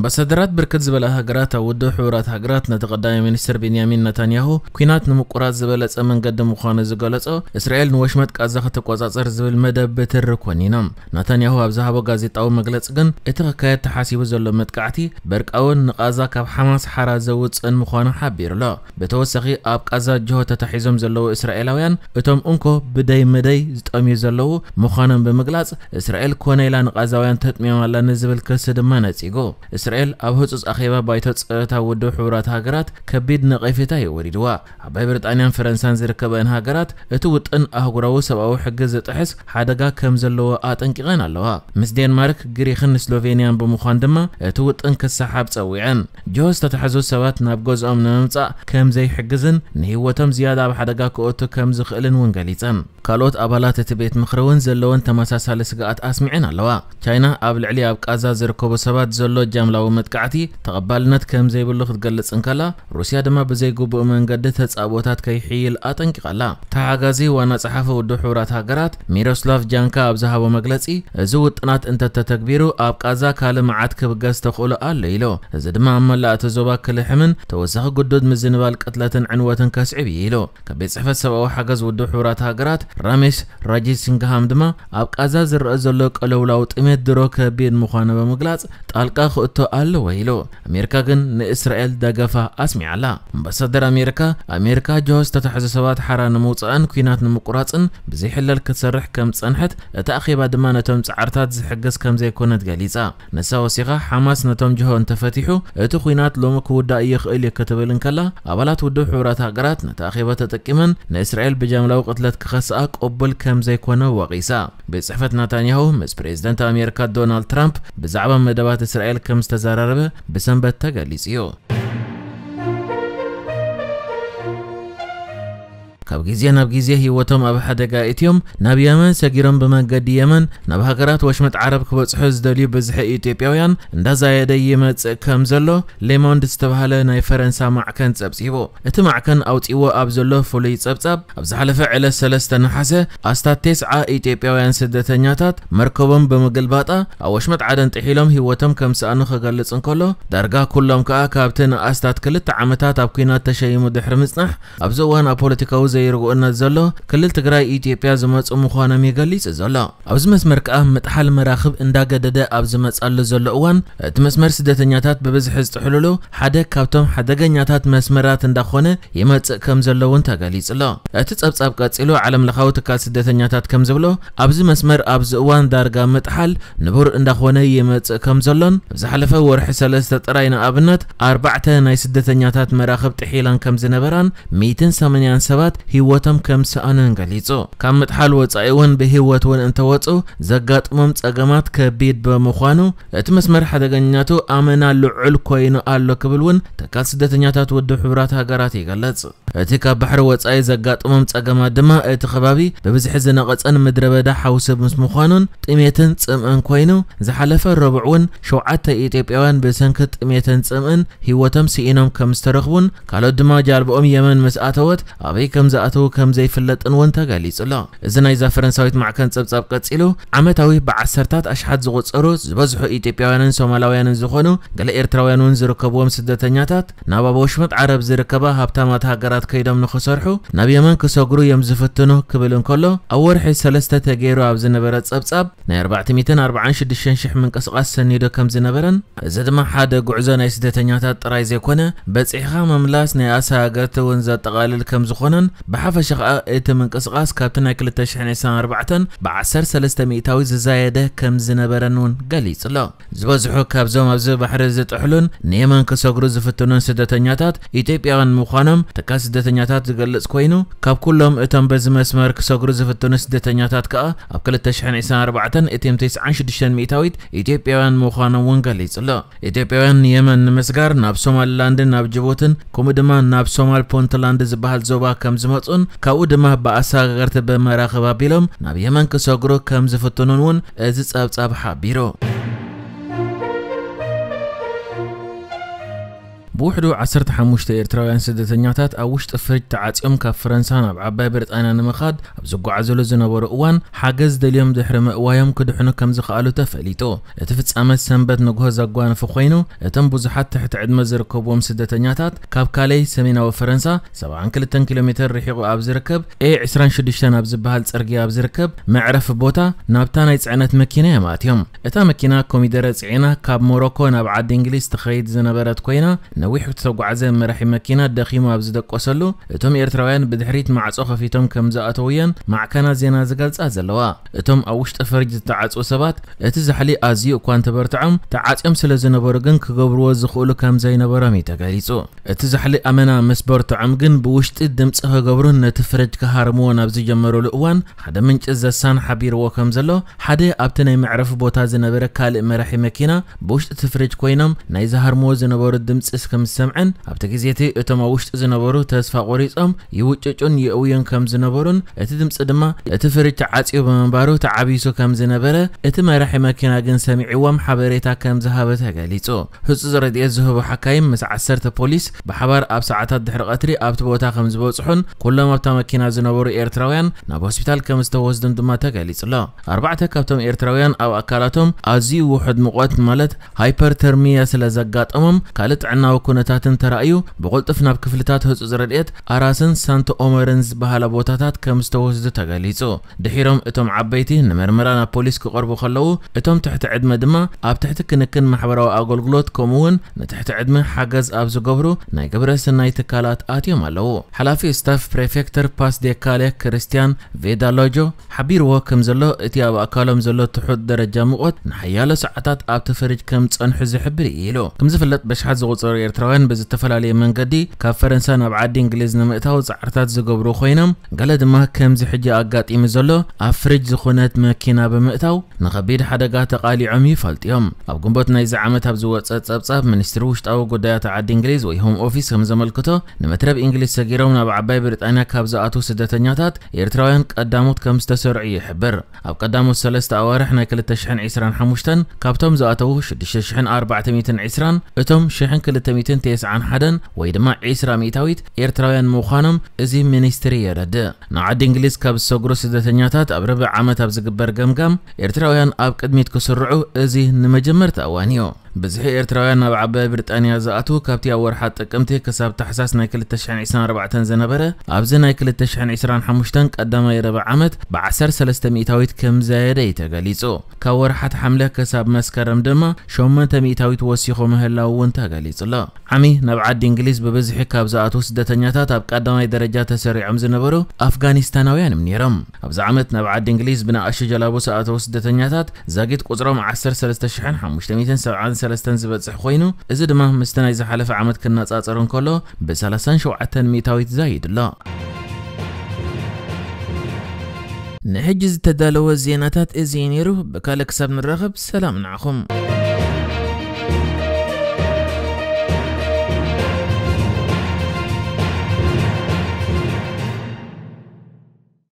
ኣምባሳደራት ብርክት ዝበላ ሃገራት ኣብ ውድብ ሕቡራት ሃገራት ነቲ ቀዳማይ ሚኒስትር ቤንያሚን ነታንያሁ ኲናት ንምቁራጽ ዝበለጸ መንገዲ ምዃኑ ዝገለጾ እስራኤል ንወሽመጥ ቃዛ ክትቆጻጸር ዝብል መደብ ብትሪ ኮኒኖም። ናታንያሁ ኣብ ዝሃቦ ጋዜጣዊ መግለጺ ግን እቲ ክካየድ ተሓሲቡ ዘሎ መጥቃዕቲ በርቃውን ንቃዛ ካብ ሓማስ ሓራ ዘውጽእን ምዃኑ ሓቢሩ ኣሎ። ብተወሳኺ ኣብ ቃዛ ጅሆ ተታሒዞም ዘለዉ እስራኤላውያን እቶም እንኮ ብደይ መደይ ዝጠምዩ ዘለዉ ምዃኖም ብምግላጽ እስራኤል ኮነ ኢላ ንቃዛውያን ተጥምዮም ኣላ ንዝብል ክሲ ድማ ነጺጉ። እስራኤል ኣብ ህጹጽ ኣኼባ ባይቶ ጸጥታ ውድብ ሕቡራት ሃገራት ከቢድ ነቐፌታ እዩ ወሪድዋ። ዓባይ ብሪጣንያን ፈረንሳን ዝርከበን ሃገራት እቲ ውጥን ኣህጉራዊ ሰብኣዊ ሕጊ ዝጥሕስ ሓደጋ ከም ዘለዎ ኣጠንቂቐን ኣለዋ። ምስ ዴንማርክ፣ ግሪኽን ስሎቬንያን ብምዃን ድማ እቲ ውጥን ክሰሓብ ጸዊዐን። ጅሆ ዝተታሕዙ ሰባት ናብ ገዝኦም ንምምጻእ ከም ዘይሕግዝን ንህይወቶም ዝያዳ ኣብ ሓደጋ ክእቱ ከም ዝኽእልን እውን ገሊጸን። ካልኦት ኣባላት እቲ ቤት ምኽሪ እውን ዘለወን ተመሳሳሊ ስግኣት ኣስሚዐን ኣለዋ። ቻይና ኣብ ልዕሊ ኣብ ቃዛ ዝርከቡ ሰባት ዘሎ ጃምላዊ መጥቃዕቲ ተቐባልነት ከም ዘይብሉ ክትገልጽ እንከላ፣ ሩስያ ድማ ብዘይግቡእ መንገዲ ተጻብኦታት ከይሕይል ኣጠንቂቓ ኣላ። ተሓጋዚ ዋና ጸሓፊ ውድብ ሕቡራት ሃገራት ሚሮስላቭ ጃንካ ኣብ ዝሃቦ መግለጺ፣ እዚ ውጥናት እንተተተግቢሩ ኣብ ቃዛ ካልእ መዓት ክብገስ ተኽእሎ ኣሎ ኢሉ። እዚ ድማ ኣብ መላእ እቲ ዞባ ክልሕምን ተወሳኺ ግዱድ ምዝንባል ቅትለትን ዕንወትን ከስዕብ እዩ ኢሉ። ካብ ቤት ጽሕፈት ሰብኣዊ ሓገዝ ውድብ ሕቡራት ሃገራት ራሜሽ ራጂሲንግሃም ድማ ኣብ ቃዛ ዝረኣ ዘሎ ቀለውላው ጥሜት ድሮ ከቢድ ምዃኑ ብምግላጽ ጣልቃ ክእቶ ኣለዎ ኢሉ። ኣሜሪካ ግን ንእስራኤል ደገፋ ኣስሚዓ ኣላ። ኣምባሳደር ኣሜሪካ፣ ኣሜሪካ ጅሆ ዝተታሕዙ ሰባት ሓራ ንምውጻእን ኲናት ንምቁራጽን ብዘይሕለል ክትሰርሕ ከም ዝጸንሐት፣ እቲ ኣኼባ ድማ ነቶም ጻዕርታት ዝሕግዝ ከም ዘይኮነት ገሊጻ። ንሳ ወሲኻ፣ ሓማስ ነቶም ጅሆ እንተፈቲሑ፣ እቲ ኲናት ሎሚ ክውዳእ ይኽእል እዩ ክትብል እንከላ፣ ኣባላት ውድብ ሕቡራት ሃገራት ነቲ ኣኼባ ተጠቂመን ንእስራኤል ብጃምላዊ ቅትለት ክኸስኣ ቅቡል ከም ዘይኮነ ወቒሳ። ቤት ጽሕፈት ናታንያሁ ምስ ፕሬዝደንት ኣሜሪካ ዶናልድ ትራምፕ ብዛዕባ መደባት እስራኤል ከም ዝተዘራረበ ብሰንበት ተገሊጹ እዩ። ካብ ግዜ ናብ ግዜ ህይወቶም ኣብ ሓደጋ እትዮም ናብ የመን ሰጊሮም ብመንገዲ የመን ናብ ሃገራት ወሽመጥ ዓረብ ክበጽሑ ዝደልዩ ብዝሒ ኢትዮጵያውያን እንዳዛየደ ይመጽእ ከም ዘሎ ሌሞንድ ዝተባህለ ናይ ፈረንሳ ማዕከን ጸብጺቡ። እቲ ማዕከን ኣውጺዎ ኣብ ዘሎ ፍሉይ ጸብጻብ፣ ኣብ ዝሓለፈ ዕለት ሰለስተ ነሓሰ ኣስታት ተስዓ ኢትዮጵያውያን ስደተኛታት መርከቦም ብምግልባጣ ኣብ ወሽመጥ ዓደን ጥሒሎም ህይወቶም ከም ዝሰኣኑ ክገልጽ እንከሎ፣ ዳርጋ ኩሎም ከኣ ካብቲ ንኣስታት ክልተ ዓመታት ኣብ ኲናት ተሸይሙ ድሕሪ ምጽናሕ ኣብዚ እዋን ኣብ ፖለቲካዊ ዘይርጉእነት ዘሎ ክልል ትግራይ ኢትዮጵያ ዝመጹ ምዃኖም እዩ ገሊጹ ዘሎ። ኣብዚ መስመር ከኣ ምጥሓል መራኽብ እንዳገደደ ኣብ ዝመጻሉ ዘሎ እዋን፣ እቲ መስመር ስደተኛታት ብብዝሒ ዝጥሕሉሉ ሓደ ካብቶም ሓደገኛታት መስመራት እንዳኾነ ይመጽእ ከም ዘሎ እውን ተገሊጹ ኣሎ። እቲ ጸብጻብ ቀጺሉ፣ ዓለም ለኻዊ ትካል ስደተኛታት ከም ዝብሎ፣ ኣብዚ መስመር ኣብዚ እዋን ዳርጋ ምጥሓል ንቡር እንዳኾነ ይመጽእ ከም ዘሎን፣ ኣብ ዝሓለፈ ወርሒ ሰለስተ ጥራይ ንኣብነት ኣርባዕተ ናይ ስደተኛታት መራኽብ ጥሒላን ከም ዝነበራን፣ ሚእትን ሰማንያን ሰባት ህይወቶም ከም ዝሰኣኑን ገሊጹ። ካብ ምጥሓል ወጻኢ እውን ብህይወት እውን እንተወጹ ዘጋጥሞም ጸገማት ከቢድ ብምዃኑ፣ እቲ መስመር ሓደገኛቱ ኣመና ልዑል ኮይኑ ኣሎ ክብል እውን ትካል ስደተኛታት ውድብ ሕቡራት ሃገራት ይገልጽ። እቲ ካብ ባሕሪ ወጻኢ ዘጋጥሞም ጸገማት ድማ እቲ ከባቢ ብብዝሒ ዝነቐጸን ምድረ በዳ ሓውሲ ምስ ምዃኑን ጥሜትን ጽምእን ኮይኑ፣ ዝሓለፈ ረቡዕ እውን ሸውዓተ ኢትዮጵያውያን ብሰንኪ ጥሜትን ጽምእን ህይወቶም ስኢኖም ከም ዝተረኽቡን ካልኦት ድማ ጃልባኦም የመን ምስ ኣተወት ኣበይ ከም ዝኣተዉ ከም ዘይፍለጥን እውን ተገሊጹ ኣሎ። እዚ ናይዛ ፈረንሳዊት ማዕከን ጸብጻብ ቀጺሉ፣ ዓመታዊ ብዓሰርታት ኣሽሓት ዝቑጸሩ ዝበዝሑ ኢትዮጵያውያንን ሶማላውያንን ዝኾኑ ገለ ኤርትራውያን እውን ዝርከብዎም ስደተኛታት ናብ ኣብ ወሽመጥ ዓረብ ዝርከባ ሃብታማት ሃገራት ከይዶም ንኽሰርሑ ናብ የመን ክሰግሩ እዮም ዝፍትኑ ክብል እንከሎ፣ ኣብ ወርሒ ሰለስተ ተገይሩ ኣብ ዝነበረ ጸብጻብ ናይ ኣርባዕተ ሚእትን ኣርባዓን ሽዱሽተን ሽሕ ምንቅስቓስ ሰኒዱ ከም ዝነበረን፣ እዚ ድማ ሓደ ጉዕዞ ናይ ስደተኛታት ጥራይ ዘይኮነ፣ በጺሕኻ ምምላስ ናይ ኣሰጋገርቲ እውን ዘጠቓልል ከም ዝኾነን፣ ብሓፈሻ ኸኣ እቲ ምንቅስቓስ ካብቲ ናይ ክልተ ሽሕን ዕስራን ኣርባዕተን ብዓሰርተ ሰለስተ ሚእታዊ ዝዛየደ ከም ዝነበረን እውን ገሊጹ ኣሎ። ዝበዝሑ ካብዞም ኣብዚ ባሕሪ ዝጥሕሉን ንየመን ክሰግሩ ዝፍትኑን ስደተኛታት ኢትዮጵያውያን ምዃኖም ትካል ስደተኛታት ዝገልጽ ኮይኑ፣ ካብ ኩሎም እቶም በዚ መስመር ክሰግሩ ዝፍትኑ ስደተኛታት ከኣ ኣብ ክልተ ሽሕን ዕስራን ኣርባዕተን እትዮም ተስዓን ሽዱሽተን ሚእታዊት ኢትዮጵያውያን ምዃኖም እውን ገሊጹ ኣሎ። ኢትዮጵያውያን ንየመን ንምስጋር ናብ ሶማሊላንድን ናብ ጅቡትን ከምኡ ድማ ናብ ሶማል ፑንትላንድ ዝበሃል ዞባ ከም ዝመጹን ካብኡ ድማ ብኣሰጋገርቲ ብመራኽብ ኣቢሎም ናብ የመን ክሰግሩ ከም ዝፍትኑን እውን እዚ ጸብጻብ ሓቢሩ። ብውሕዱ ዓሰርተ ሓሙሽተ ኤርትራውያን ስደተኛታት ኣብ ውሽጢ ፍሪጅ ተዓጽዮም ካብ ፈረንሳ ናብ ዓባይ ብሪጣንያ ንምኻድ ኣብ ዝጓዓዙሉ ዝነበሩ እዋን፣ ሓገዝ ደልዮም ድሕሪ ምእዋዮም ክድሕኑ ከም ዝኸኣሉ ተፈሊጡ። እቲ ፍጻመ ሰንበት ንግሆ ዘጓነፈ ኮይኑ፣ እቶም ብዙሓት ትሕቲ ዕድመ ዝርከብዎም ስደተኛታት ካብ ካሌ ሰሜናዊ ፈረንሳ ሰብዓን ክልተን ኪሎ ሜትር ርሒቑ ኣብ ዝርከብ ኤ ዕስራን ሽዱሽተን ኣብ ዝበሃል ጽርግያ ኣብ ዝርከብ መዕረፊ ቦታ ናብታ ናይ ጽዕነት መኪና እዮም ኣትዮም። እታ መኪና ኮሚደረ ጽዒና ካብ ሞሮኮ ናብ ዓዲ እንግሊዝ ትኸይድ ዝነበረት ኮይና፣ ነዊሕ ዝተጓዕዘ መራሒ መኪና ደኺሙ ኣብ ዝደቆሰሉ፣ እቶም ኤርትራውያን ብድሕሪት ማዕጾ ከፊቶም ከም ዝኣተውየን ማዕከናት ዜና ዝገልጻ ዘለዋ። እቶም ኣብ ውሽጢ ፈርጅ ዝተዓጽዉ ሰባት፣ እቲ ዛሕሊ ኣዝዩ እኳ እንተበርትዖም፣ ተዓጽዮም ስለ ዝነበሩ ግን ክገብርዎ ዝኽእሉ ከም ዘይነበሮም እዩ ተገሊጹ። እቲ ዛሕሊ ኣመና ምስ በርትዖም ግን ብውሽጢ ድምጺ ክገብሩን ነቲ ፍርጅ ክሃርምዎ ናብ ዝጀመሩሉ እዋን፣ ሓደ ምንጪ ዘሳን ሓቢርዎ ከም ዘሎ፣ ሓደ ኣብቲ ናይ መዕረፊ ቦታ ዝነበረ ካልእ መራሒ መኪና ብውሽጢ እቲ ፍርጅ ኮይኖም ናይ ዝሃርምዎ ዝነበሩ ድምጺ ከም ዝሰምዐን፣ ኣብቲ ግዜ እቲ እቶም ኣብ ውሽጢ ዝነበሩ ተስፋ ቆሪጾም ይውጭጩን ይእውዩን ከም ዝነበሩን፣ እቲ ድምጺ ድማ እቲ ፍርጅ ተዓጽዩ ብምንባሩ ተዓቢሱ ከም ዝነበረ እቲ መራሒ መኪና ግን ሰሚዕዎም ሓበሬታ ከም ዝሃበ ተገሊጹ። ህጹጽ ረድኤት ዝህቡ ሓካይም ምስ ዓሰርተ ፖሊስ ብሓባር ኣብ ሰዓታት ድሕሪ ቀትሪ ኣብቲ ቦታ ከም ዝበጽሑን፣ ኩሎም ኣብታ መኪና ዝነበሩ ኤርትራውያን ናብ ሆስፒታል ከም ዝተወስዱን ድማ ተገሊጹ ኣሎ። ኣርባዕተ ካብቶም ኤርትራውያን ኣብ ኣካላቶም ኣዝዩ ውሑድ ሙቐት ማለት ሃይፐርተርሚያ ስለ ዘጋጠሞም፣ ካልእ ጥዕናዊ ኩነታትን ተራእዩ፣ ብቕልጡፍ ናብ ክፍልታት ህጹጽ ረድኤት ኣራስን ሳንት ኦመርን ዝበሃላ ቦታታት ከም ዝተወስዱ ተገሊጹ። ድሒሮም እቶም ዓበይቲ ንምርመራ ናብ ፖሊስ ክቐርቡ ከለዉ፣ እቶም ትሕቲ ዕድመ ድማ ኣብ ትሕቲ ክንክን ማሕበራዊ ኣገልግሎት፣ ከምኡ እውን ንትሕቲ ዕድመ ሓገዝ ኣብ ዝገብሩ ናይ ግብረ ሰናይ ትካላት ኣትዮም ኣለዉ። ሓላፊ ስታፍ ፕሬፌክተር ፓስ ዴ ካሌ ክርስቲያን ቬዳሎጆ ሓቢርዎ ከም ዘሎ፣ እቲ ኣብ ኣካሎም ዘሎ ትሑት ደረጃ ሙቐት ንሓያሎ ሰዓታት ኣብቲ ፍሪጅ ከም ጸንሑ ዝሕብር እዩ ኢሉ። ከም ዝፍለጥ፣ በሽሓት ዝቑጸሩ ኤርትራውያን ብዝተፈላለየ መንገዲ ካብ ፈረንሳ ናብ ዓዲ እንግሊዝ ንምእታው ጻዕርታት ዝገብሩ ኮይኖም፣ ገለ ድማ ከምዚ ሕጂ ኣጋጢሙ ዘሎ ኣብ ፍሪጅ ዝኾነት መኪና ብምእታው ንኸቢድ ሓደጋ ተቓሊዖም ይፈልጡ እዮም። ኣብ ግንቦት ናይዚ ዓመት ኣብ ዝወጸ ጸብጻብ፣ ሚኒስትሪ ውሽጣዊ ጉዳያት ዓዲ እንግሊዝ ወይ ሆም ኦፊስ ከም ዘመልክቶ፣ ንመትረብ እንግሊዝ ሰጊሮም ናብ ዓባይ ብሪጣንያ ካብ ዝኣትዉ ስደተኛታት ኤርትራውያን ቀዳሞት ከም ዝተሰርዑ ይሕብር። ኣብ ቀዳሞት ሰለስተ ኣዋርሕ ናይ ክልተ ሽሕን ዕስራን ሓሙሽተን ካብቶም ዝኣተዉ ሽዱሽተ ሽሕን ኣርባዕተ ሚእትን ዕስራን፣ እቶም ሽሕን ክልተ ሚእትን ተስዓን ሓደን ወይ ድማ ዕስራ ሚእታዊት ኤርትራውያን ምዃኖም እዚ ሚኒስትሪ የረድእ። ንዓዲ እንግሊዝ ካብ ዝሰግሩ ስደተኛታት ኣብ ርብዕ ዓመት ኣብ ዝግበር ገምጋም፣ ኤርትራውያን ኣብ ቅድሚት ክስርዑ እዚ ንመጀመርታ እዋን እዩ። ብዝሒ ኤርትራውያን ናብ ዓባይ ብሪጣንያ ዝኣትዉ ካብቲ ኣብ ወርሓ ጥቅምቲ ክሳብ ታሕሳስ ናይ ክልተ ሽሕን ዕስራን ኣርባዕተን ዝነበረ፣ ኣብዚ ናይ ክልተ ሽሕን ዕስራን ሓሙሽተን ቀዳማይ ርብዕ ዓመት ብዓሰርተ ሰለስተ ሚእታዊት ከም ዝያደ እዩ ተገሊጹ። ካብ ወርሓት ሓምለ ክሳብ መስከረም ድማ ሸሞንተ ሚእታዊት ወሲኹ ምህላው እውን ተገሊጹ ኣሎ። ዓሚ ናብ ዓዲ እንግሊዝ ብብዝሒ ካብ ዝኣትዉ ስደተኛታት ኣብ ቀዳማይ ደረጃ ተሰሪዖም ዝነበሩ ኣፍጋኒስታናውያን እዮም ነይሮም። ኣብዚ ዓመት ናብ ዓዲ እንግሊዝ ብንኣሽቱ ጀላቡ ዝኣተዉ ስደተኛታት ዛጊት ቁጽሮም ዓሰርተ ሰለስተ ሽሕን ሓሙሽተ ሚእትን ሰብዓን ሰለስተን ዝበጽሕ ኮይኑ፣ እዚ ድማ ምስቲ ናይ ዝሓለፈ ዓመት ክነጻጸር እንከሎ ብሰላሳን ሸውዓተን ሚእታዊት ዛይዱ ኣሎ። ንሕጂ ዝተዳለወ ዜናታት እዚ እዩ ነይሩ። ብካልእ ክሳብ ንራኸብ፣ ሰላም ንዓኹም።